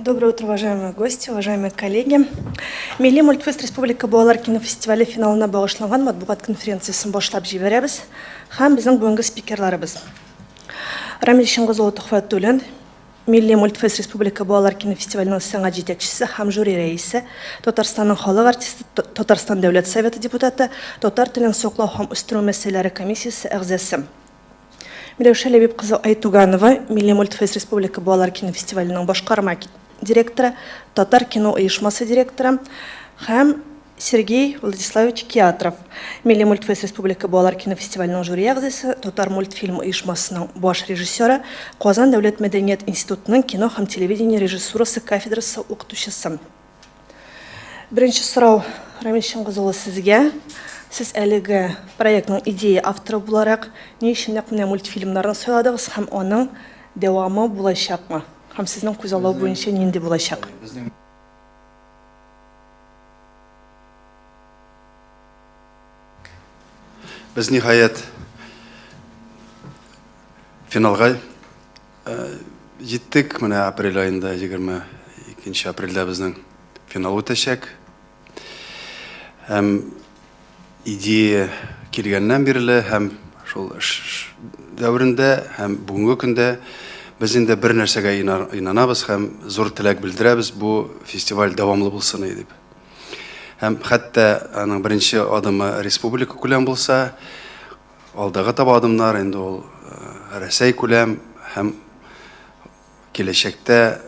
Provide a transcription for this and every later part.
Доброе утро, уважаемые гости, уважаемые коллеги. Милли мультфест Республика балалар кинофестивале финалына багышланган матбугат конференциясен башлап җибәрәбез. Һәм безнең бүгенге спикерларыбыз. Рамил Чыңгыз улы Төхвәтуллин, Милли мультфест Республика балалар кинофестиваленең сәнгать җитәкчесе һәм жюри рәисе, Татарстанның халык артисты, Татарстан Дәүләт Советы депутаты, татар телен саклау һәм үстерү мәсьәләләре комиссиясе әгъзасы. Миләүшә Ләбиб кызы Айтуганова, Милли мультфест Республика балалар кинофестиваленең башкарма директоры, Татар кино оешмасы директоры һәм Сергей Владиславович Киатров, Милли мультфест республика балалар кинофестиваленең жюри әгъзасы, Татар мультфильм оешмасының баш режиссеры, Казан дәүләт мәдәният институтының кино һәм телевидение режиссурасы кафедрасы укытучысы. Беренче сорау, Рамил Чыңгыз улы, сезгә. Сез әлеге проектның идея авторы буларак, ни өчен нәкъ менә мультфильмнарны сайладыгыз һәм аның дәвамы булачакмы? Һәм сезнең күзаллау буенча нинди булачак? Без ниһаять финалга җиттек. Менә апрель аенда 22 апрельдә безнең финал үтәчәк. Һәм идея килгәннән бирле һәм шул эш дәверендә һәм бүгенге көндә без инде бер нәрсәгә инанабыз һәм зур теләк белдерәбез, бу фестиваль дәвамлы булсын иде дип. Һәм хәтта аның беренче адымы республика күләм булса, алдагы таба адымнар инде ул Рәсәй күләм һәм киләчәктә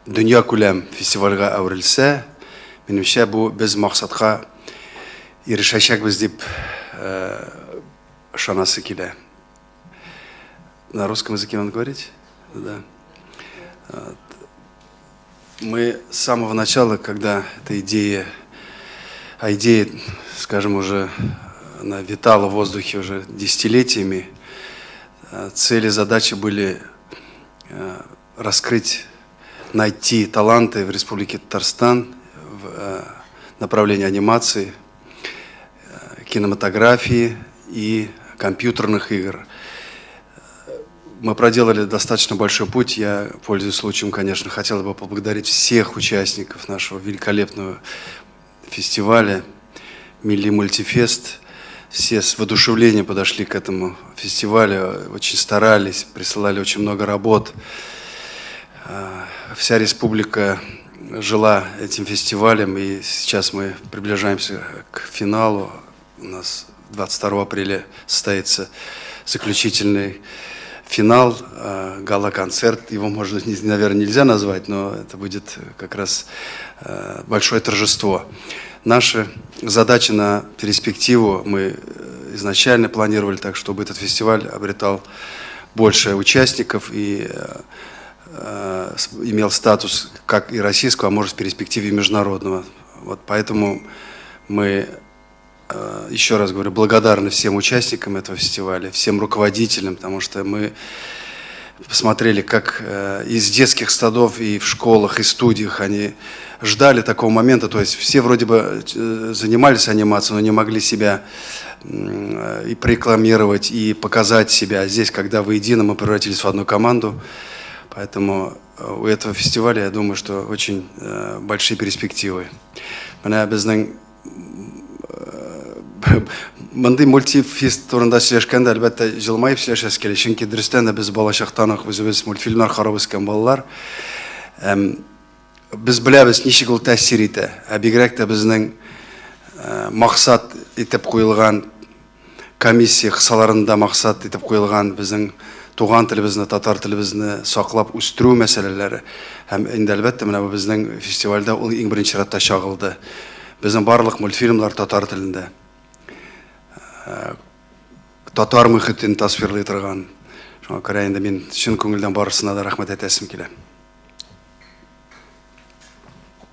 дөньякүләм фестивальгә әверелсә, минемчә, бу без максатка ирешәчәкбез дип ышанасы килә. На русском языке надо говорить? Да. Мы с самого начала, когда эта идея, а идея, скажем, уже она витала в воздухе уже десятилетиями, цели, задачи были раскрыть, найти таланты в Республике Татарстан в направлении анимации, кинематографии и компьютерных игр. Мы проделали достаточно большой путь. Я, пользуясь случаем, конечно, хотел бы поблагодарить всех участников нашего великолепного фестиваля «Милли Мультифест». Все с воодушевлением подошли к этому фестивалю, очень старались, присылали очень много работ. Вся республика жила этим фестивалем, и сейчас мы приближаемся к финалу. У нас 22 апреля состоится заключительный финал, гала-концерт. Его, можно, наверное, нельзя назвать, но это будет как раз большое торжество. Наша задача на перспективу, мы изначально планировали так, чтобы этот фестиваль обретал больше участников и имел статус как и российского, а может, в перспективе международного. Вот поэтому мы, еще раз говорю, благодарны всем участникам этого фестиваля, всем руководителям, потому что мы посмотрели, как из детских садов и в школах, и студиях они ждали такого момента, то есть все вроде бы занимались анимацией, но не могли себя и прорекламировать, и показать себя. Здесь, когда воедино мы превратились в одну команду, поэтому у этого фестиваля, я думаю, что очень большие перспективы. Менә безнең мондый мультифест турында сөйләшкәндә, әлбәттә, җылмаеп сөйләшәсе килә, чөнки дөрестән дә без балачактан ук үзебез мультфильмнар карап үскән балалар. Без беләбез, ничек ул тәэсир итә. Ә бигрәк тә безнең максат итеп куелган комиссия кысаларында максат итеп куелган безнең туган телебезне, татар телебезне саклап үстерү мәсьәләләре. Һәм инде, әлбәттә, менә бу безнең фестивальдә ул иң беренче чиратта чагылды. Безнең барлык мультфильмнар татар телендә. Татар мөхитен тасвирлый торган. Шуңа күрә инде мин чын күңелдән барысына да рәхмәт әйтәсем килә.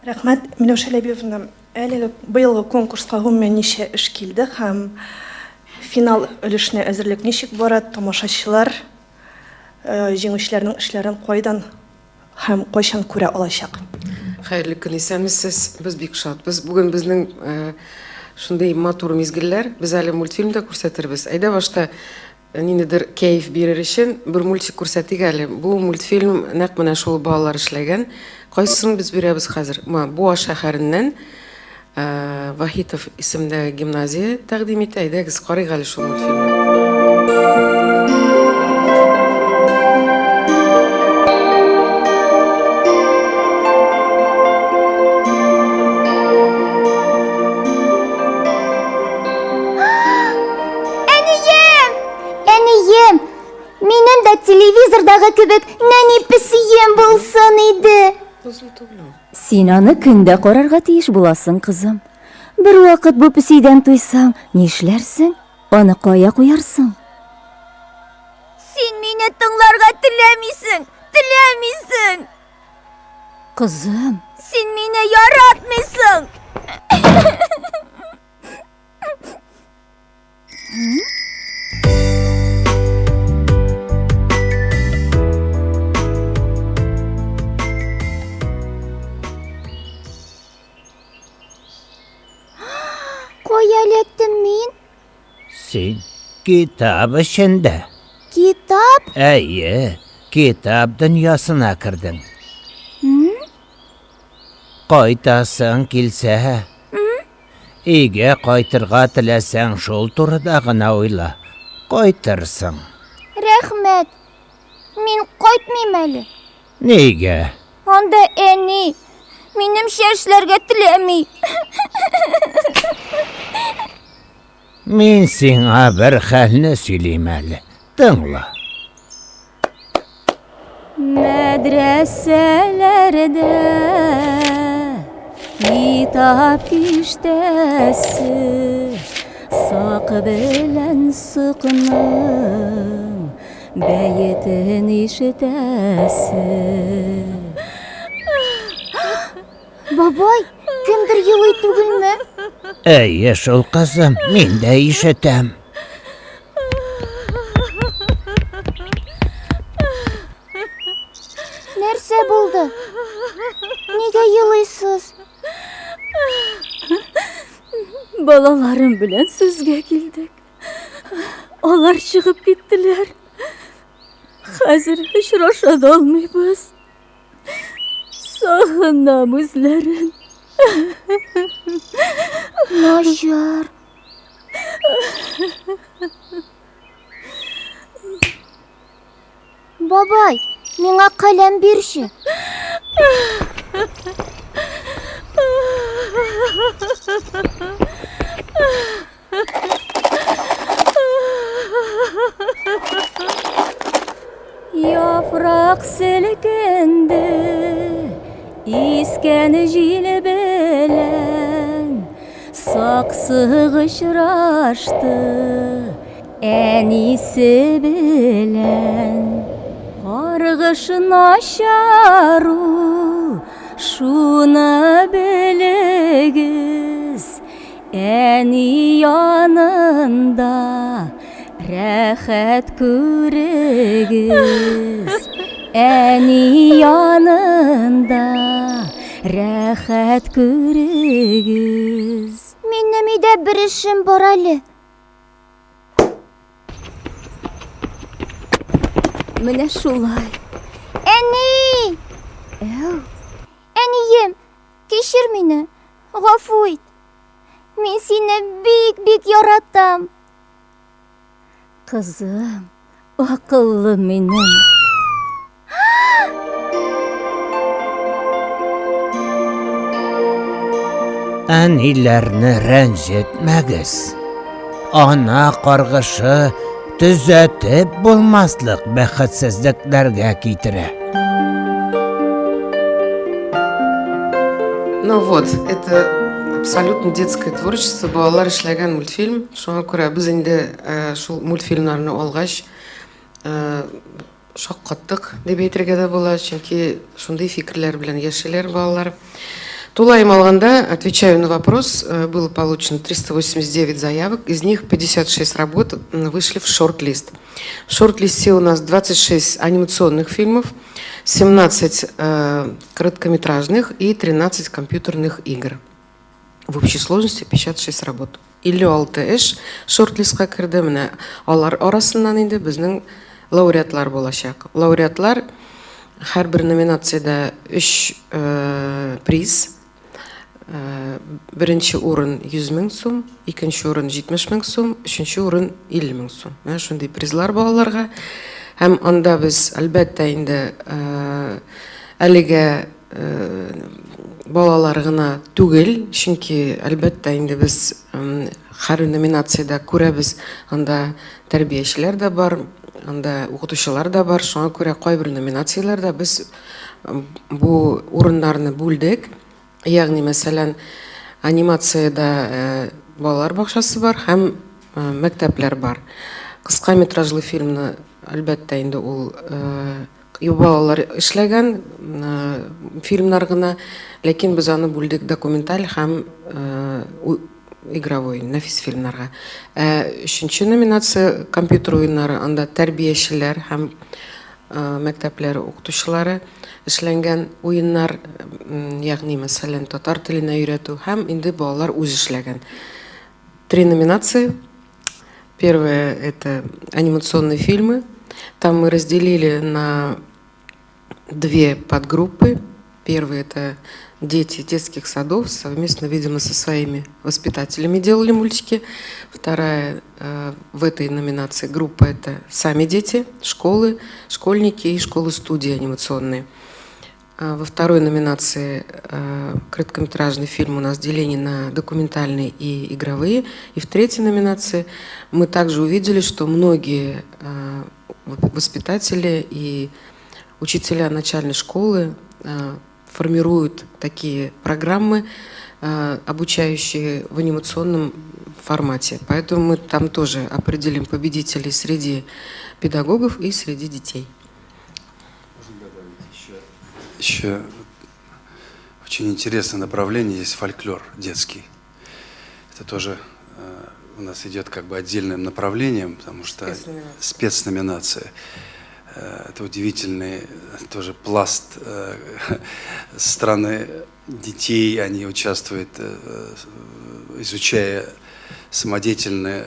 Рәхмәт, Миләүшә Ләбибовна. Әлеге быелгы конкурска гомумән ничә эш килде һәм финал өлешенә әзерлек ничек бара? Тамашачылар җиңүчеләрнең эшләрен кайдан һәм кайчан күрә алачак? Хәерле көн, исәнмесез. Без бик шатбыз. Бүген безнең шундый матур мизгелләр. Без әле мультфильм да күрсәтербез. Әйдә башта ниндидер кәеф бирер өчен бер мультик күрсәтик әле. Бу мультфильм нәкъ менә шул балалар эшләгән. Кайсысын без бирәбез хәзер? Буа шәһәреннән Вахитов исемле гимназия тәкъдим итә. Әйдәгез, карыйк әле шул мультфильмны. Әнием! Әнием! Минем дә телевизордагы кебек нәни песием булсын иде. Син аны көн дә карарга тиеш буласың, кызым. Бервакыт бу песидән туйсаң, нишләрсең? Аны кая куярсың? Син мине тыңларга теләмисең, теләмисең. Кызым. Син мине яратмыйсың. Кая эләктем мин? Син китап эчендә. Китап? Әйе, китап дөньясына кердең. Кайтасың килсә, Өйгә кайтырга теләсәң, шул турыда гына уйла. Кайтырсың. Рәхмәт. Мин кайтмыйм әле. Нигә? Анда әни минем чәчләргә теләми. Мин сиңа бер хәлне сөйлим әле. Тыңла. Мәдрәсәләрдә китап киштәсе Сак белән сыкның бәетен ишетәсе. Бабай, кемдер елый түгелме? Әйе шул, кызым, мин дә ишетәм. Нәрсә булды? Нигә елыйсыз? Балаларым белән сүзгә килдек. Алар чыгып киттеләр. Хәзер очраша да алмыйбыз. Сагынам үзләрен. Начар. Бабай, миңа каләм бирче. Яфрак селкенде Искән җил белән Саксык очрашты Әнисе белән Каргыш начар ул Шуны белегез Әни янында рәхәт күрегез. Әни янында рәхәт күрегез. Минем өйдә бер эшем бар әле. Менә шулай. Әни! Әү. Әнием, кичер мине, гафу ит. Мин сине бик-бик яратам. Кызым, акыллым минем. Әниләрне рәнҗетмәгез. Ана каргышы төзәтеп булмаслык бәхетсезлекләргә китерә. Ну вот, это абсолютно детское творчество. Балалар эшләгән мультфильм. Шуңа күрә без инде э, шул мультфильмнарны алгач, э, шаккаттык дип әйтергә дә була, чөнки шундый фикерләр белән яшиләр балалар. Тулаем алганда, отвечаю на вопрос, э, было получено 389 заявок, из них 56 работ вышли в шорт-лист. В шорт-листе у нас 26 анимационных фильмов, 17 э, короткометражных и 13 компьютерных игр. В общей сложности 56 работ. 56 эш шорт-листка керде. Менә алар арасыннан инде безнең лауреатлар булачак. Лауреатлар Һәрбер номинациядә өч приз. Беренче урын 100 мең сум, икенче урын 70 мең сум, өченче урын 50 мең сум. Менә шундый призлар балаларга. Һәм анда без, әлбәттә инде, әлегә балалар гына түгел, чөнки, әлбәттә инде, без һәр номинациядә күрәбез, анда тәрбиячеләр дә бар, анда укытучылар да бар. Шуңа күрә кайбер номинацияләрдә без бу урыннарны бүлдек. Ягъни, мәсәлән, анимациядә балалар бакчасы бар һәм мәктәпләр бар. Кыска метражлы фильмны, әлбәттә инде, ул балалар эшләгән фильмнар гына, ләкин без аны бүлдек документаль һәм игровой, нәфис фильмнарга. Ә өченче номинация компьютер уеннары, анда тәрбиячеләр һәм мәктәпләр укытучылары эшләнгән уеннар, ягъни мәсәлән, татар теленә өйрәтү һәм инде балалар үз эшләгән. Три номинации. Первое – это анимационные фильмы. Там мы разделили на две подгруппы. Первый – это дети детских садов, совместно, видимо, со своими воспитателями делали мультики. Вторая в этой номинации группа – это сами дети, школы, школьники и школы-студии анимационные. А во второй номинации короткометражный фильм у нас деление на документальные и игровые. И в третьей номинации мы также увидели, что многие воспитатели и учителя начальной школы формируют такие программы, обучающие в анимационном формате. Поэтому мы там тоже определим победителей среди педагогов и среди детей. Еще очень интересное направление есть фольклор детский. Это тоже у нас идет как бы отдельным направлением, потому что Спецноминация. Спецноминация. Это удивительный тоже пласт страны детей. Они участвуют, изучая самодеятельно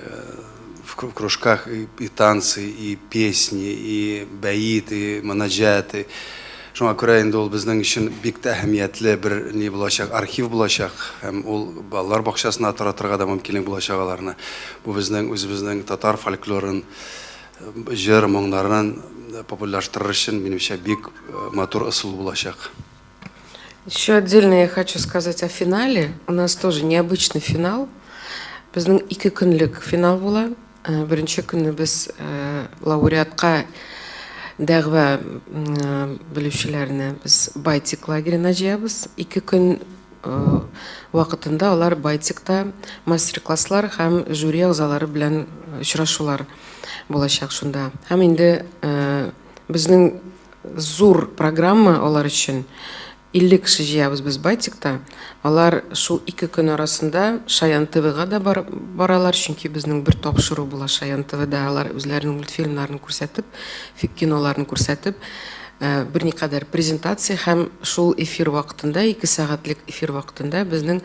в кружках и танцы, и песни, и бәет, и монаҗаты. Шуңа күрә инде ул безнең өчен бик тә әһәмиятле бер ни булачак, архив булачак һәм ул балалар бакчасына таратырга да мөмкинлек булачак аларны. Бу безнең үзебезнең татар фольклорын, җыр моңнарын популярлаштырыр өчен, минемчә, бик матур ысул булачак. Еще отдельно я хочу сказать о финале. У нас тоже необычный финал. Безнең ике көнлек финал була. Беренче көнне без лауреатка дәгъва белүчеләрне без Байтик лагерена җыябыз. 2 көн вакытында алар Байтикта мастер-класслар һәм жюри әгъзалары белән очрашулар булачак шунда. Һәм инде безнең зур программа алар өчен. 50 кеше җыябыз без Байтикта. Алар шул 2 көн арасында Шаян ТВга да баралар, чөнки безнең бер тапшыру була Шаян ТВда. Алар үзләренең мультфильмнарын күрсәтеп, киноларын күрсәтеп, берникадәр презентация һәм шул эфир вакытында, 2 сәгатьлек эфир вакытында безнең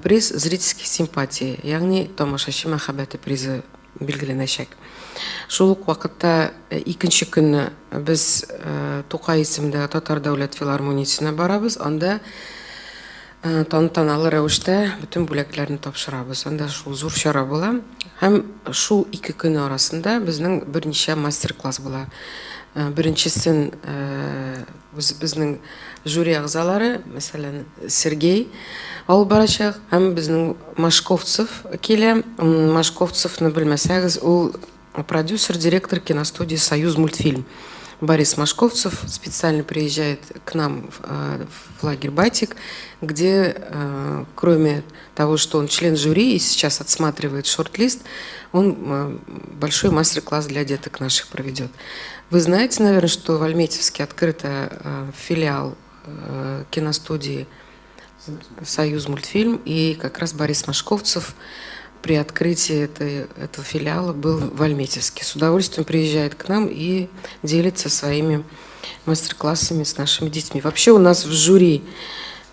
приз зрительских симпатий, ягъни тамашачы мәхәббәте призы билгеләнәчәк. Шул ук вакытта икенче көнне без Тукай исемендәге Татар дәүләт филармониясенә барабыз. Анда тантаналы рәвештә бөтен бүләкләрне тапшырабыз. Анда шул зур чара була. Һәм шул 2 көн арасында безнең берничә мастер-класс була. Беренчесен безнең жюри әгъзалары, мәсәлән, Сергей алып барачак һәм безнең Машковцев килә. Машковцевны белмәсәгез, ул продюсер, директор киностудии «Союз мультфильм». Борис Машковцев специально приезжает к нам в лагерь «Байтик», где, кроме того, что он член жюри и сейчас отсматривает шорт-лист, он большой мастер-класс для деток наших проведет. Вы знаете, наверное, что в Альметьевске открыто филиал киностудии «Союз мультфильм», и как раз Борис Машковцев при открытии этого филиала был в Альметьевске. С удовольствием приезжает к нам и делится своими мастер-классами с нашими детьми. Вообще у нас в жюри,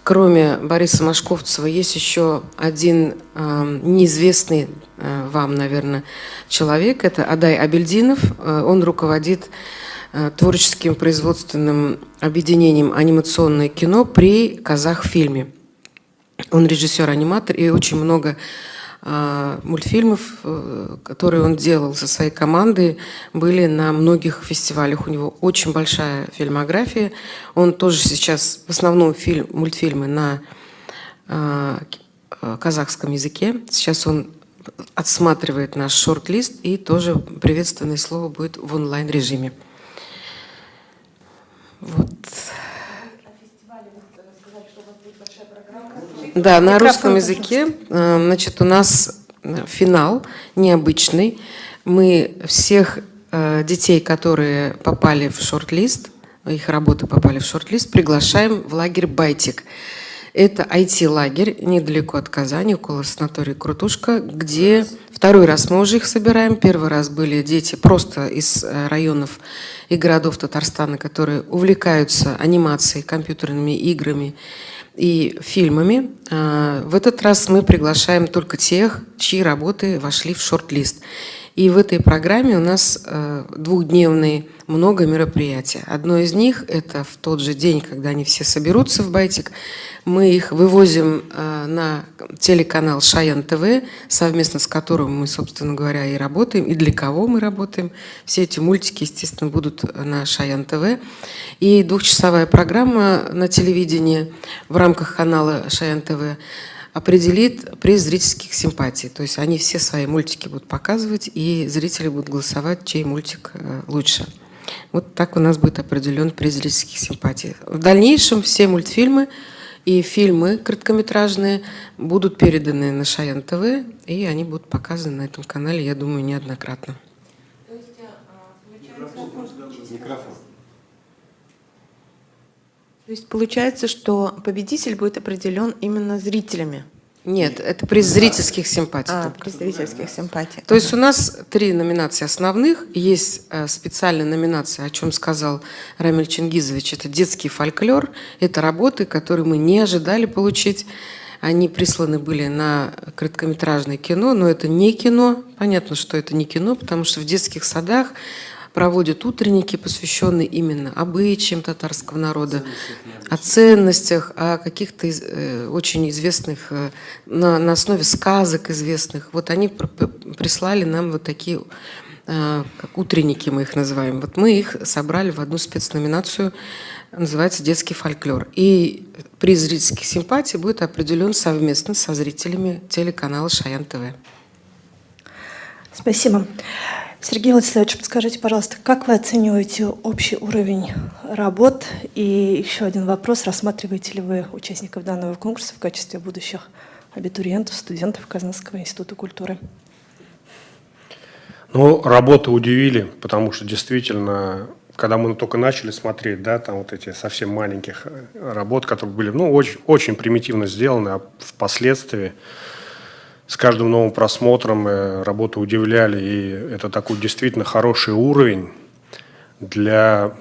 кроме Бориса Машковцева, есть еще один неизвестный вам, наверное, человек. Это Адай Абельдинов. Он руководит творческим производственным объединением «Анимационное кино» при «Казахфильме». Он режиссер-аниматор, и очень много мультфильмов, которые он делал со своей командой, были на многих фестивалях. У него очень большая фильмография. Он тоже сейчас в основном мультфильмы на казахском языке. Сейчас он отсматривает наш шорт-лист, и тоже приветственное слово будет в онлайн-режиме. Вот. Да, на русском языке. Значит, у нас финал необычный. Мы всех детей, которые попали в шорт-лист, их работы попали в шорт-лист, приглашаем в лагерь «Байтик». Это IT-лагерь недалеко от Казани, около санатория Крутушка, где второй раз мы уже их собираем. Первый раз были дети просто из районов и городов Татарстана, которые увлекаются анимацией, компьютерными играми и фильмами. В этот раз мы приглашаем только тех, чьи работы вошли в шорт-лист. И в этой программе у нас двухдневные много мероприятий. Одно из них – это в тот же день, когда они все соберутся в Байтик, мы их вывозим на телеканал Шаян ТВ, совместно с которым мы, собственно говоря, и работаем, и для кого мы работаем. Все эти мультики, естественно, будут на Шаян ТВ. И двухчасовая программа на телевидении в рамках канала Шаян ТВ определит приз зрительских симпатий. То есть они все свои мультики будут показывать, и зрители будут голосовать, чей мультик лучше. Вот так у нас будет определен приз зрительских симпатий. В дальнейшем все мультфильмы и фильмы короткометражные будут переданы на Шаян ТВ, и они будут показаны на этом канале, я думаю, неоднократно. То есть получается, что победитель будет определен именно зрителями? Нет, это приз зрительских симпатий. Приз зрительских симпатий. То есть у нас три номинации основных. Есть специальная номинация, о чем сказал Рамиль Чингизович, это детский фольклор. Это работы, которые мы не ожидали получить. Они присланы были на короткометражное кино, но это не кино. Понятно, что это не кино, потому что в детских садах проводят утренники, посвященные именно обычаям татарского народа, о ценностях, о каких-то очень известных, на основе сказок известных. Вот они прислали нам вот такие, как утренники мы их называем. Вот мы их собрали в одну спецноминацию, называется «Детский фольклор». И приз зрительских симпатий будет определен совместно со зрителями телеканала Шаян ТВ. Спасибо. Сергей Владиславович, подскажите, пожалуйста, как вы оцениваете общий уровень работ? И еще один вопрос. Рассматриваете ли вы участников данного конкурса в качестве будущих абитуриентов, студентов Казанского института культуры? Ну, работы удивили, потому что действительно, когда мы только начали смотреть, да, там вот эти совсем маленьких работ, которые были, ну, очень, очень примитивно сделаны, а впоследствии с каждым новым просмотром работы удивляли, и это такой действительно хороший уровень для,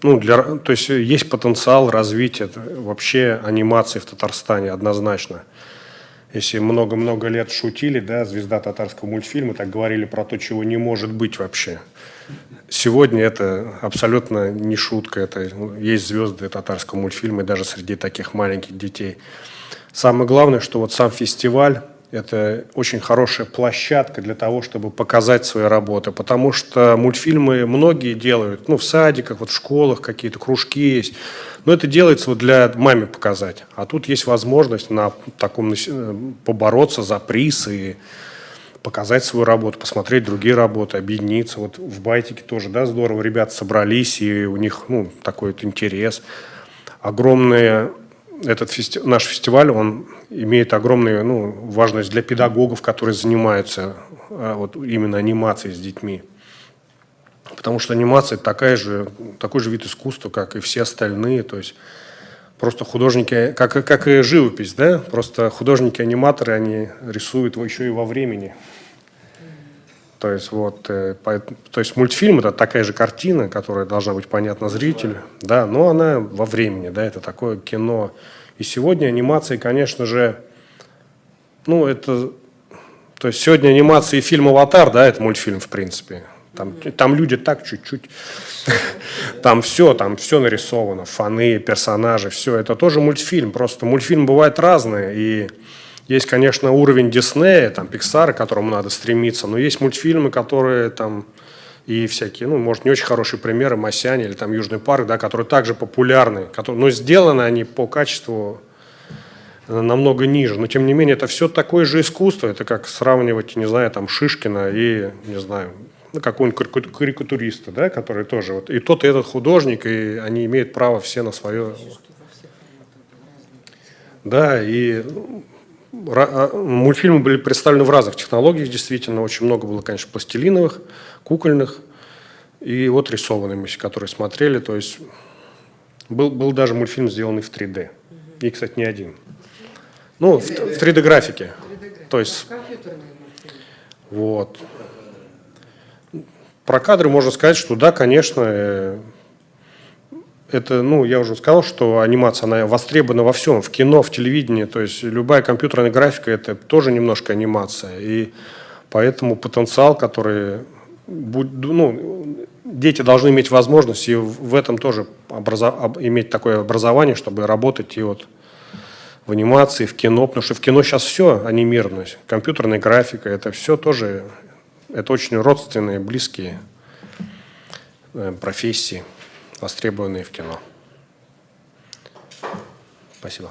ну, для, то есть есть потенциал развития вообще анимации в Татарстане однозначно. Если много-много лет шутили, да, звезда татарского мультфильма, так говорили про то, чего не может быть вообще. Сегодня это абсолютно не шутка, это есть звезды татарского мультфильма, и даже среди таких маленьких детей. Самое главное, что вот сам фестиваль – это очень хорошая площадка для того, чтобы показать свои работы, потому что мультфильмы многие делают, ну, в садиках, вот в школах какие-то кружки есть, но это делается вот для маме показать. А тут есть возможность на таком побороться за приз и показать свою работу, посмотреть другие работы, объединиться. Вот в Байтике тоже, да, здорово, ребята собрались, и у них, ну, такой вот интерес. Огромные... Этот наш фестиваль, он имеет огромную, ну, важность для педагогов, которые занимаются вот именно анимацией с детьми. Потому что анимация такой же вид искусства, как и все остальные. То есть просто художники, как и живопись, да? Просто художники-аниматоры, они рисуют еще и во времени. То есть, вот, то есть мультфильм – это такая же картина, которая должна быть понятна зрителю, да, но она во времени, да, это такое кино. И сегодня анимации, конечно же, ну, это, то есть сегодня анимация и фильм «Аватар», да, это мультфильм, в принципе. Там люди так чуть-чуть. Там все нарисовано, фоны, персонажи, все. Это тоже мультфильм. Просто мультфильм бывает разные. И есть, конечно, уровень Диснея, там, Пиксара, к которому надо стремиться, но есть мультфильмы, которые там и всякие, ну, может, не очень хорошие примеры, Масяня или там Южный парк, да, которые также популярны, которые, но сделаны они по качеству намного ниже. Но, тем не менее, это все такое же искусство. Это как сравнивать, не знаю, там, Шишкина и, не знаю, ну, какого-нибудь карикатуриста, да, который тоже вот, и тот, и этот художник, и они имеют право все на свое... Да, и мультфильмы были представлены в разных технологиях, действительно, очень много было, конечно, пластилиновых, кукольных, и вот рисованные мы, которые смотрели, то есть был даже мультфильм, сделанный в 3D, и, кстати, не один. Ну, в 3D-графике, то есть... Вот. Про кадры можно сказать, что да, конечно, это, ну, я уже сказал, что анимация, она востребована во всем, в кино, в телевидении, то есть любая компьютерная графика – это тоже немножко анимация, и поэтому потенциал, который, ну, дети должны иметь возможность и в этом тоже иметь такое образование, чтобы работать и вот в анимации, в кино, потому что в кино сейчас все анимировано, компьютерная графика, это все тоже, это очень родственные, близкие профессии, востребованные в кино. Спасибо.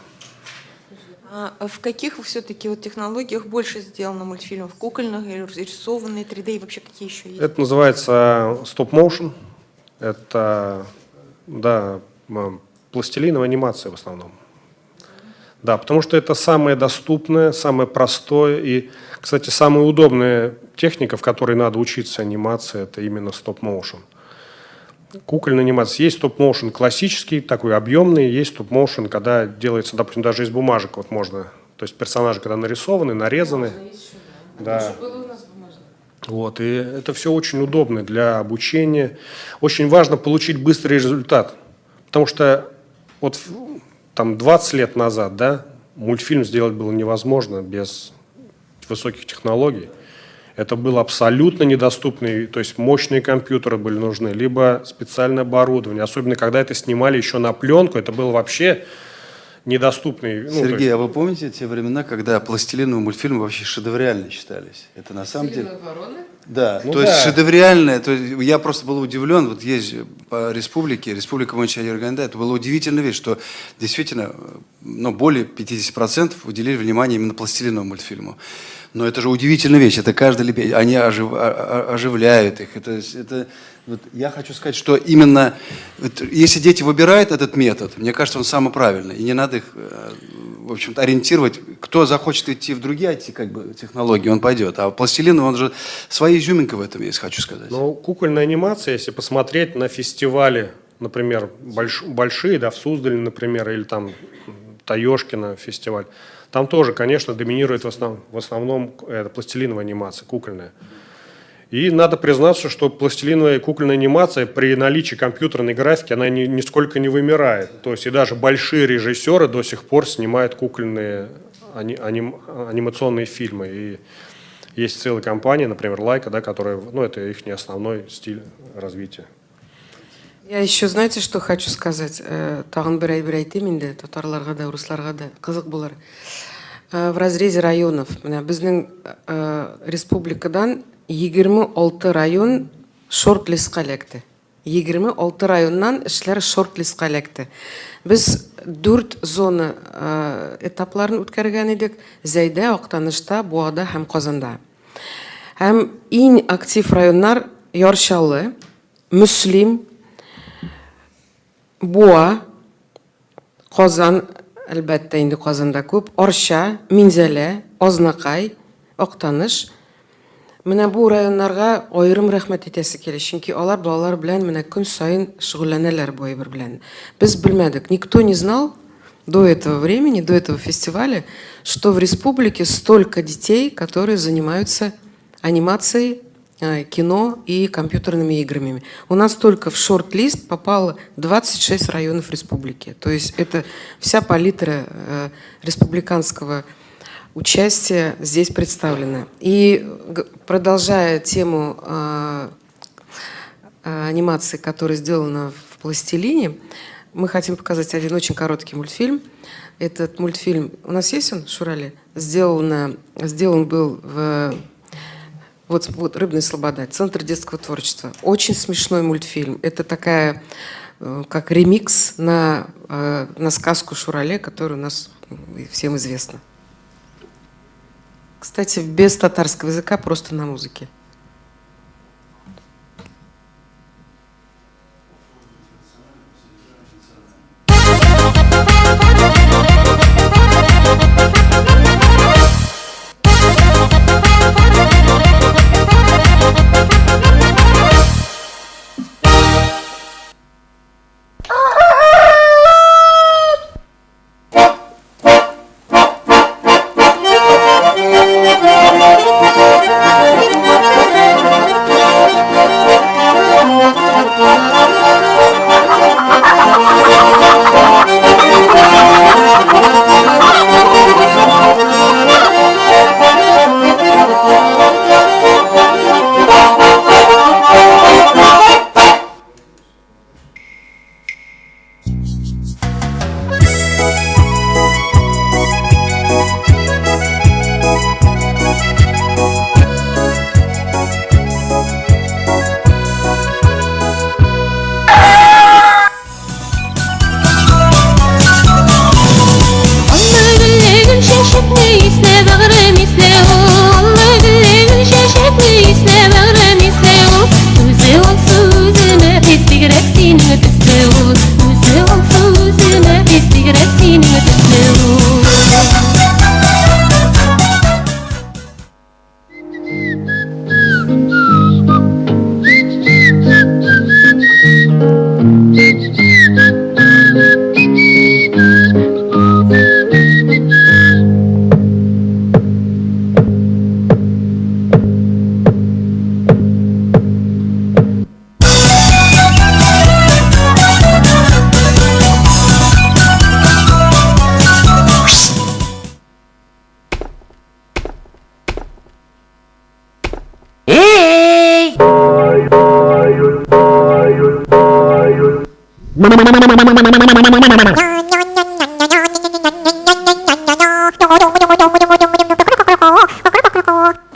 А в каких все-таки вот технологиях больше сделано мультфильмов? Кукольных, рисованные, 3D и вообще какие еще есть? Это называется стоп-моушен. Это, да, пластилиновая анимация в основном. Да, потому что это самое доступное, самое простое и, кстати, самая удобная техника, в которой надо учиться анимации, это именно стоп-моушен. Кукольная анимация. Есть стоп-моушен классический, такой объемный, есть стоп-моушен, когда делается, допустим, даже из бумажек вот можно. То есть персонажи, когда нарисованы, нарезаны. Да. Вот, и это все очень удобно для обучения. Очень важно получить быстрый результат, потому что вот там 20 лет назад, да, мультфильм сделать было невозможно без высоких технологий. Это было абсолютно недоступно, то есть мощные компьютеры были нужны, либо специальное оборудование. Особенно, когда это снимали еще на пленку, это было вообще недоступный. Ну, Сергей, есть... а вы помните те времена, когда пластилиновые мультфильмы вообще шедевриально считались? Это на самом деле... Вороны? Да, ну то да. есть шедевриальное, то есть я просто был удивлен, вот есть по республике, Республика Монча-Ерганда, это была удивительная вещь, что действительно, ну, более 50% уделили внимание именно пластилиновому мультфильму. Но это же удивительная вещь, это каждый, они оживляют их. Это, вот я хочу сказать, что именно, вот, если дети выбирают этот метод, мне кажется, он самый правильный, и не надо их, в общем-то, ориентировать. Кто захочет идти в другие IT, как бы, технологии, он пойдет. А пластилин, он же своя изюминка в этом есть, хочу сказать. Ну, кукольная анимация, если посмотреть на фестивали, например, большие, да, в Суздале, например, или там Таешкино фестиваль, там тоже, конечно, доминирует в основном это пластилиновая анимация, кукольная. И надо признаться, что пластилиновая и кукольная анимация при наличии компьютерной графики, она нисколько не вымирает. То есть и даже большие режиссеры до сих пор снимают кукольные анимационные фильмы. И есть целые компании, например, Лайка, да, которая, ну, это их не основной стиль развития. Я еще, знаете, что хочу сказать? Тагын бер әйбер әйтим инде, татарларга да, урысларга да, кызык булыр. В разрезе районов. Менә безнең республикадан 26 район шорт-листка эләкте. 26 районнан эшләр шорт-листка эләкте. Без 4 зона этапларын үткәргән идек. Зәйдә, Актанышта, Буада һәм Казанда. Һәм иң актив районнар Яр Чаллы, Мөслим, Буа, Казан, әлбәттә инде Казанда күп, Арча, Минзәлә, Азнакай, Актаныш. Менә бу районнарга аерым рәхмәт итәсе килә, чөнки алар балалар белән менә көн саен шөгыльләнәләр бу әйбер белән. Без белмәдек, никто не знал до этого времени, до этого фестиваля, что в республике столько детей, которые занимаются анимацией, кино и компьютерными играми. У нас только в шорт-лист попало 26 районов республики. То есть это вся палитра республиканского участия здесь представлена. И продолжая тему анимации, которая сделана в пластилине. Мы хотим показать один очень короткий мультфильм. Этот мультфильм, у нас есть он, Шурале? Сделан был в... Вот «Рыбная слобода», Центр детского творчества. Очень смешной мультфильм. Это такая, как ремикс на сказку Шурале, которая у нас всем известна. Кстати, без татарского языка, просто на музыке.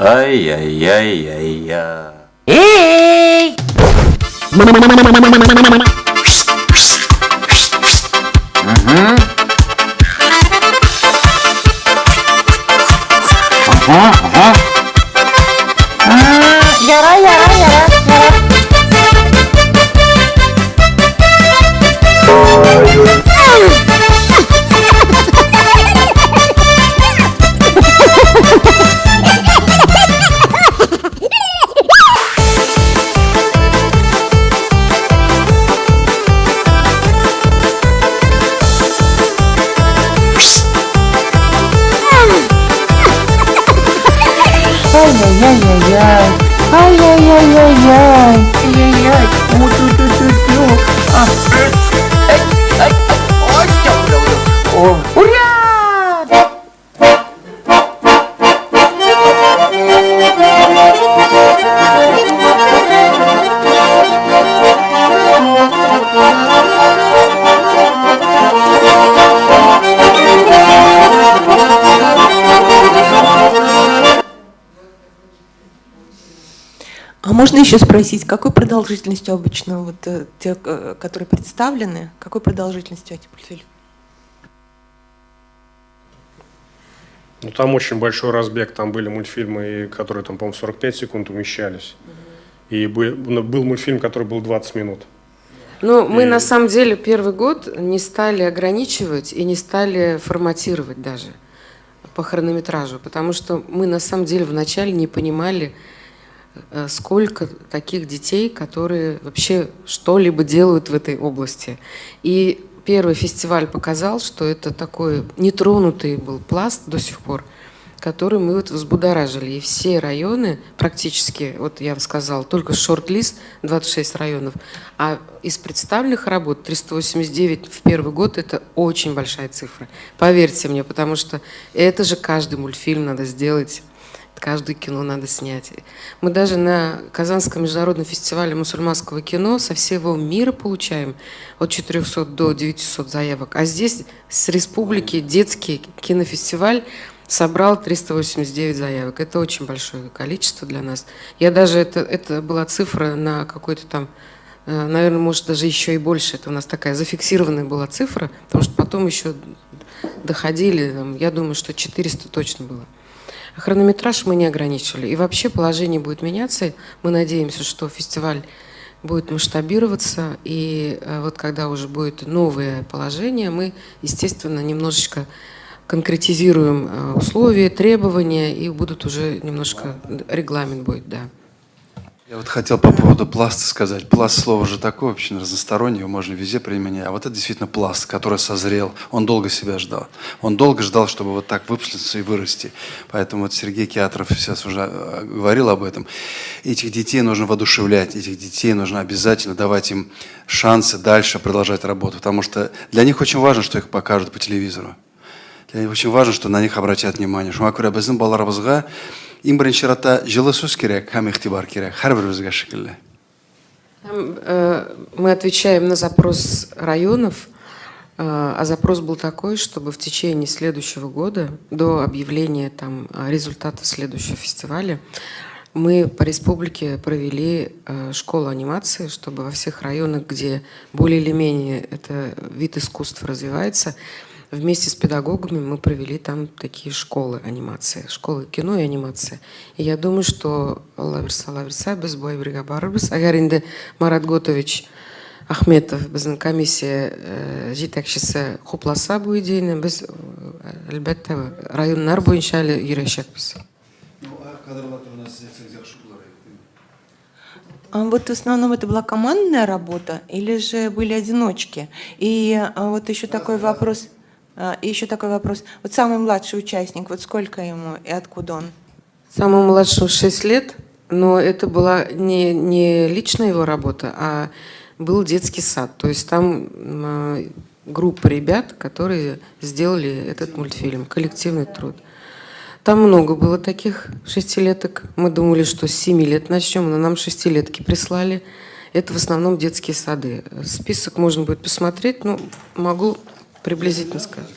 Ай-яй-яй-яй-яй. Эй! Яра, яра, яра, яра. Ай-яй-яй-яй. Ай-яй-яй-яй-яй. Ай-яй-яй. У-ту-ту-ту-ту. Ура! А можно еще спросить, какой продолжительностью обычно вот те, которые представлены, какой продолжительностью эти мультфильмы? Ну, там очень большой разбег, там были мультфильмы, которые, там, по-моему, 45 секунд умещались. И был мультфильм, который был 20 минут. Ну, мы на самом деле первый год не стали ограничивать и не стали форматировать даже по хронометражу, потому что мы на самом деле вначале не понимали, сколько таких детей, которые вообще что-либо делают в этой области. И первый фестиваль показал, что это такой нетронутый был пласт до сих пор, который мы вот взбудоражили. И все районы практически, вот я вам сказала, только шорт-лист 26 районов, а из представленных работ 389 в первый год – это очень большая цифра. Поверьте мне, потому что это же каждый мультфильм надо сделать, Каждое кино надо снять. Мы даже на Казанском международном фестивале мусульманского кино со всего мира получаем от 400 до 900 заявок. А здесь с республики детский кинофестиваль собрал 389 заявок. Это очень большое количество для нас. Я даже, это была цифра на какой-то там, наверное, может, даже еще и больше. Это у нас такая зафиксированная была цифра, потому что потом еще доходили, там, я думаю, что 400 точно было. А хронометраж мы не ограничивали. И вообще положение будет меняться. Мы надеемся, что фестиваль будет масштабироваться. И вот когда уже будет новое положение, мы, естественно, немножечко конкретизируем условия, требования, и будут уже немножко, регламент будет, да. Я вот хотел по поводу пласта сказать. Пласт слово же такое вообще разностороннее, его можно везде применять. А вот это действительно пласт, который созрел. Он долго себя ждал. Он долго ждал, чтобы вот так выплеснуться и вырасти. Поэтому вот Сергей Киатров сейчас уже говорил об этом. Этих детей нужно воодушевлять, этих детей нужно обязательно давать им шансы дальше продолжать работу. Потому что для них очень важно, что их покажут по телевизору. Для них очень важно, что на них обратят внимание. Шуңа күрә безнең балаларыбызга иң беренче чиратта җылы сүз кирәк һәм игътибар кирәк. Һәрберебезгә шикелле. Там, мы отвечаем на запрос районов, а запрос был такой, чтобы в течение следующего года, до объявления там результатов следующего фестиваля, мы по республике провели школу анимации, чтобы во всех районах, где более или менее это вид искусства развивается, вместе с педагогами мы провели там такие школы анимации, школы кино и анимации. И я думаю, что Алла бирсә, Алла бирсә, без бу әйбергә барырбыз. Әгәр инде Марат Готович Ахметов, безнең комиссия җитәкчесе хупласа бу идеяны, без, әлбәттә, районнар буенча әле йөрәчәкбез. Ну, а кадрлар турында сез әйтсәгез яхшы булыр иде. А вот в основном это была командная работа или же были одиночки? И вот еще такой вопрос. И еще такой вопрос. Вот самый младший участник, вот сколько ему и откуда он? Самому младшему 6 лет, но это была не личная его работа, а был детский сад. То есть там группа ребят, которые сделали этот мультфильм, коллективный труд. Там много было таких шестилеток. Мы думали, что с 7 лет начнем, но нам шестилетки прислали. Это в основном детские сады. Список можно будет посмотреть, но могу приблизительно сказать.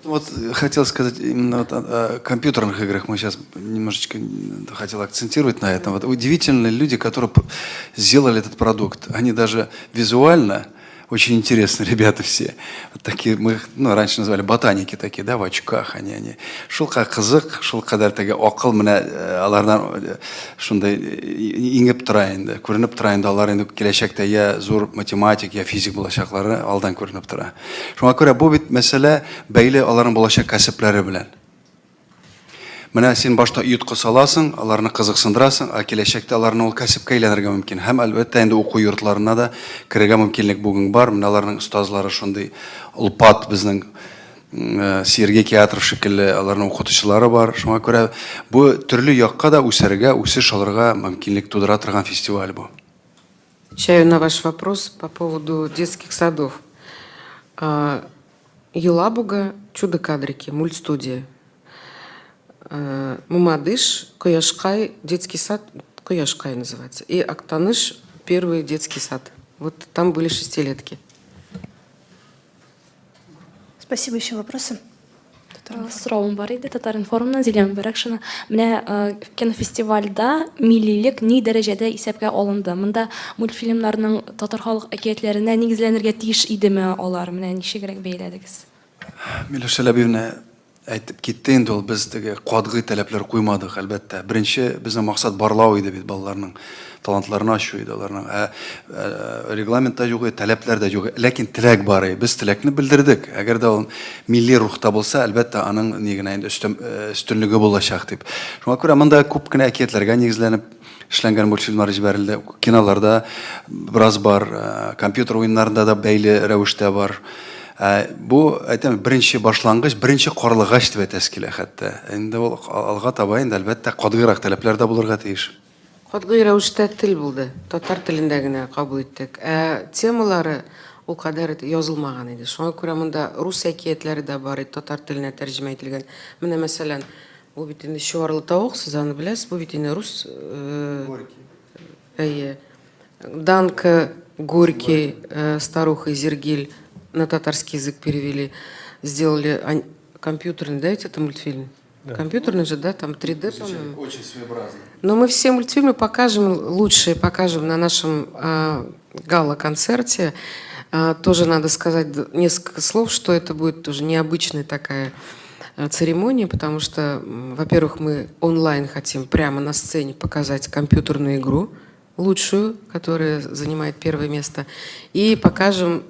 Вот хотел сказать именно вот о компьютерных играх. Мы сейчас немножечко хотел акцентировать на этом. Вот удивительные люди, которые сделали этот продукт. Они даже визуально очень интересные ребята все. Вот такие, мы их, ну, раньше называли ботаники такие, да, в очках они. Шулкадәр кызык, шулкадәр теге акыл менә алардан шундай иңеп тора инде, күренеп тора инде, алар инде киләчәктә я зур математик, я физик булачаклары алдан күренеп тора. Шуңа күрә бу бит мәсьәлә бәйле аларның булачак кәсепләре белән. Менә син башта оеткы саласың, аларны кызыксындырасың, ә киләчәктә аларны ул кәсепкә әйләнергә мөмкин. Һәм әлбәттә инде уку йортларына да керергә мөмкинлек бүген бар. Менә аларның остазлары шундый олпат безнең Сергей Киатров шикелле аларның укытучылары бар. Шуңа күрә бу төрле якка да үсәргә, үсеш алырга мөмкинлек тудыра торган фестиваль бу. Отвечаю на ваш вопрос по поводу детских садов. Елабуга, Чудо-кадрики, мультстудия. Мамадыш, Кояшкай, детский сад, Кояшкай называется. И Актаныш, первый детский сад. Вот там были шестилетки. Спасибо. Еще вопросы? Соравым бар иде. Татар-информнан Зилә Мөбәрәкшина. Менә кинофестивальдә миллилек ни дәрәҗәдә исәпкә алынды? Монда мультфильмнарның татар халык әкиятләренә нигезләнергә тиеш идеме алар? Менә ничегрәк бәяләдегез? Миләүшә Ләбибовна әйтеп китте инде ул, без теге катгый таләпләр куймадык, әлбәттә. Беренче безнең максат барлау иде бит, балаларның талантларын ачу иде аларның. Ә регламентта юк, таләпләр дә юк. Ләкин теләк бар иде. Без теләкне белдердек. Әгәр дә ул милли рухта булса, әлбәттә, аның ни генә инде өстенлеге булачак дип. Шуңа күрә монда күп кенә әкиятләргә нигезләнеп эшләнгән мультфильмнар җибәрелде. Киноларда бераз бар, компьютер уеннарында да бәйле рәвештә бар. Бу, әйтәм, беренче башлангыч, беренче карлыгач дип әйтәсе килә хәтта. Инде ул алга таба инде, әлбәттә, катгыйрак таләпләр дә булырга тиеш. Катгый рәвештә тел булды. Татар телендә генә кабул иттек. Ә темалары ул кадәр язылмаган иде. Шуңа күрә монда рус әкиятләре дә бар иде, татар теленә тәрҗемә ителгән. Менә мәсәлән, Бу бит инде Чуарлы тавык, сез аны беләсез, бу бит инде рус Горький. Әйе. Данка Горький, Старуха Изергиль на татарский язык перевели. Сделали компьютерный, да, ведь это мультфильм? Да. Компьютерный же, да, там 3D, по-моему. Очень своеобразный. Но мы все мультфильмы покажем, лучшие покажем на нашем гала-концерте. Тоже надо сказать несколько слов, что это будет тоже необычная такая церемония, потому что, во-первых, мы онлайн хотим прямо на сцене показать компьютерную игру, лучшую, которая занимает первое место, и покажем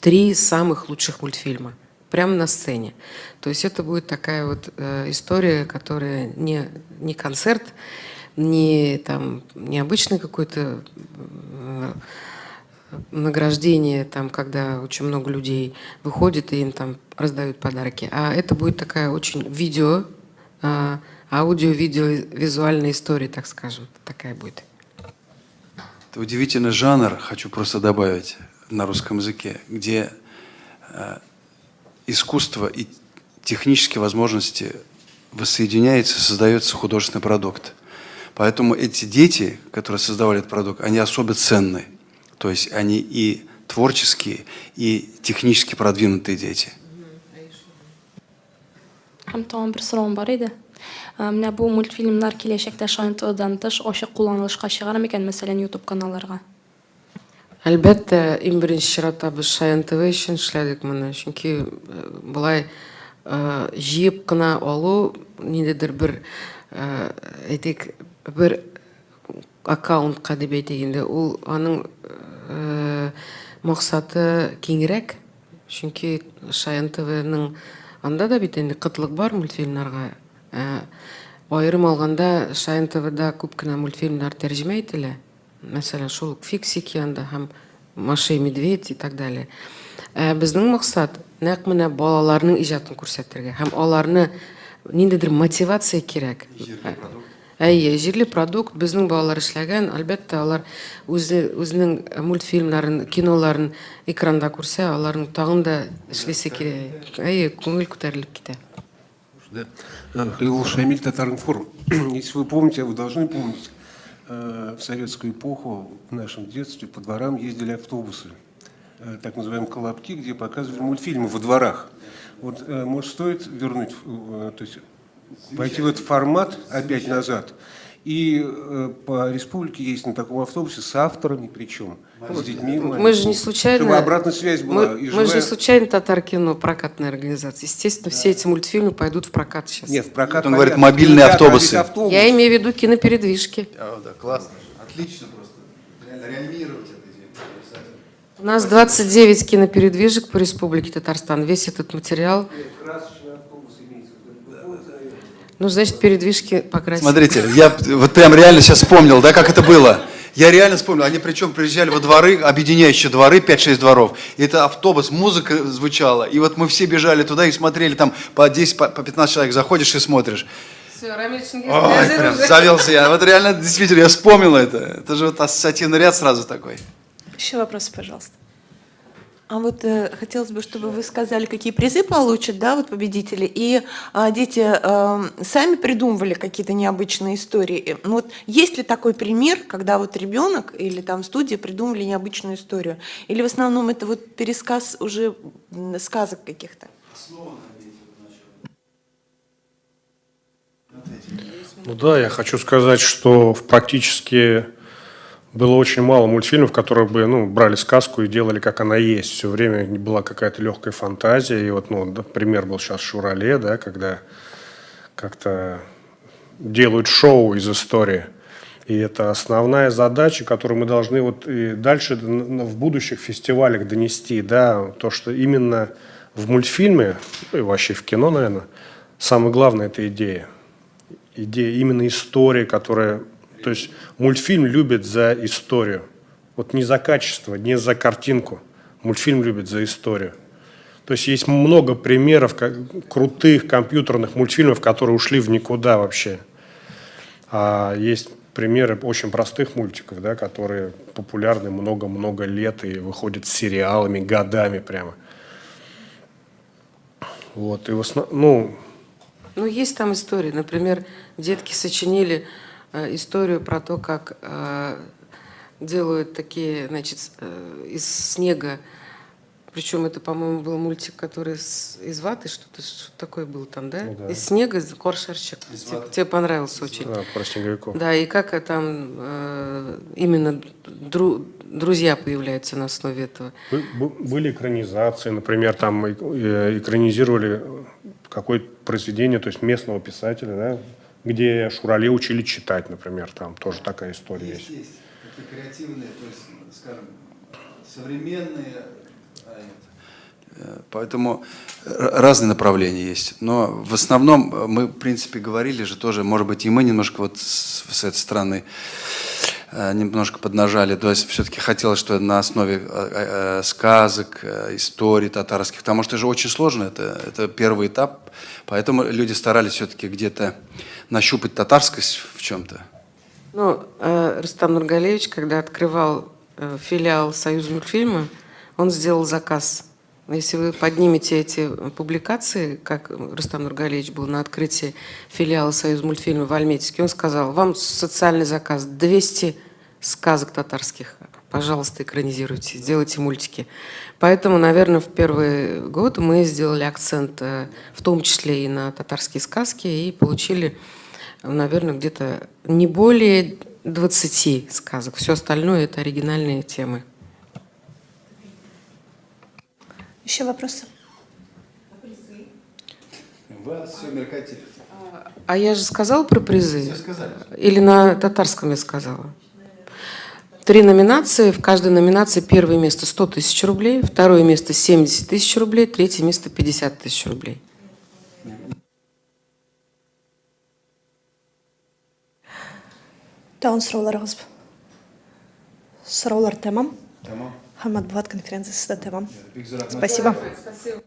3 самых лучших мультфильма прямо на сцене. То есть это будет такая вот история, которая не концерт, не там, необычный какой-то награждение, там, когда очень много людей выходит и им там раздают подарки. А это будет такая очень видео, аудио, видео, визуальная история, так скажем, такая будет. Это удивительный жанр, хочу просто добавить, на русском языке, где искусство и технические возможности воссоединяются, создается художественный продукт. Поэтому эти дети, которые создавали этот продукт, они особо ценны. То есть они и творческие, и технически продвинутые дети. Һәм тагын бер соравым бар иде. Менә бу мультфильмнар киләчәктә Шаян ТВдан тыш ачык кулланылышка чыгар микән, мәсәлән, YouTube каналларга? Әлбәттә, иң беренче чиратта без Шаян ТВ өчен эшләдек моны, чөнки болай җыеп кына алу ниндидер бер, әйтик, бер аккаунтка дип әйтик инде, ул аның максаты киңрәк, чөнки Шаян ТВның анда да бит инде кытлык бар мультфильмнарга. Аерым алганда, Шаян ТВда күп кенә мультфильмнар тәрҗемә ителә. Мәсәлән, шул ук Фиксики анда һәм Маша и Медведь и так далее. Ә безнең максат нәкъ менә балаларның иҗатын күрсәтергә һәм аларны ниндидер мотивация кирәк. Әйе, җирле продукт, безнең балалар эшләгән, әлбәттә, алар үзе үзенең мультфильмнарын, киноларын экранда күрсә, аларның тагын да эшлисе килә. Әйе, күңел күтәрелеп китә. Да. Халилов Шамиль, Татаринформ. Если вы помните, а вы должны помнить, в советскую эпоху в нашем детстве по дворам ездили автобусы, так называемые колобки, где показывали мультфильмы во дворах. Вот, может, стоит вернуть, то есть войти в этот формат опять назад, и по республике ездить на таком автобусе с авторами причем, с детьми Мы же не случайно... Чтобы обратная связь была. Мы же не случайно Татаркино прокатная организация. Естественно, все эти мультфильмы пойдут в прокат сейчас. Нет, в прокат Он говорит, понятно. мобильные Кинотеатр, автобусы. автобус. Я имею в виду кинопередвижки. А, да, классно. Отлично просто. Реально реанимировать это идею. У нас 29 кинопередвижек по Республике Татарстан. Весь этот материал. Ну, значит, передвижки покрасили. Смотрите, я вот прям реально сейчас вспомнил, да, как это было. Я реально вспомнил, они причем приезжали во дворы, объединяющие дворы, 5-6 дворов. И это автобус, музыка звучала. И вот мы все бежали туда и смотрели, там по 10, по 15 человек заходишь и смотришь. Все, Рамиль Ой, прям завелся я. Вот реально, действительно, я вспомнил это. Это же вот ассоциативный ряд сразу такой. Еще вопросы, пожалуйста. А вот хотелось бы, чтобы вы сказали, какие призы получат, да, вот победители. И дети сами придумывали какие-то необычные истории. Ну, вот есть ли такой пример, когда вот ребенок или там студия придумали необычную историю? Или в основном это вот пересказ уже сказок каких-то? Ну да, я хочу сказать, что практически было очень мало мультфильмов, которые бы, ну, брали сказку и делали, как она есть. Все время была какая-то легкая фантазия. И вот, ну, да, пример был сейчас Шурале, да, когда как-то делают шоу из истории. И это основная задача, которую мы должны вот и дальше в будущих фестивалях донести, да, то, что именно в мультфильме, ну, и вообще в кино, наверное, самое главное – это идея. Идея, именно история, которая... То есть мультфильм любит за историю. Вот не за качество, не за картинку. Мультфильм любит за историю. То есть есть много примеров крутых компьютерных мультфильмов, которые ушли в никуда вообще. А есть примеры очень простых мультиков, да, которые популярны много-много лет и выходят с сериалами годами прямо. Вот, и в основ-, ну, Ну, есть там истории. Например, детки сочинили историю про то, как делают такие, значит, из снега. Причем это, по-моему, был мультик, который из ваты, что-то что такое был там, да? Ну да. Из снега, кар шырчык. Тебе понравился очень. Да, про снеговиков. Да, и как там именно друзья появляются на основе этого. Были экранизации, например, там экранизировали какое-то произведение, то есть местного писателя, да, где Шурале учили читать, например, там тоже такая история есть. Есть, есть. Такие креативные, то есть, скажем, современные. Поэтому разные направления есть. Но в основном мы, в принципе, говорили же тоже, может быть, и мы немножко вот с этой стороны немножко поднажали. То есть все-таки хотелось, что на основе сказок, историй татарских, потому что это же очень сложно, это первый этап. Поэтому люди старались все-таки где-то нащупать татарскость в чем-то. Ну, Рустам Нургалиевич, когда открывал филиал Союза мультфильма, он сделал заказ. Если вы поднимете эти публикации, как Рустам Нургалиевич был на открытии филиала Союза мультфильма в Альметьевске, он сказал: вам социальный заказ, 200 сказок татарских, пожалуйста, экранизируйте, сделайте мультики. Поэтому, наверное, в первый год мы сделали акцент в том числе и на татарские сказки, и получили, наверное, где-то не более 20 сказок. Все остальное – это оригинальные темы. Еще вопросы? Вы все меркантилите. А я же сказала про призы? Все сказали. Или на татарском я сказала? Три номинации. В каждой номинации первое место 100 тысяч рублей, второе место 70 тысяч рублей, третье место 50 тысяч рублей. Тагын сорауларыгыз? Сораулар тәмам. Тәмам. Һәм матбугат конференциясе дә тәмам. Бик зур рәхмәт. Спасибо. Спасибо.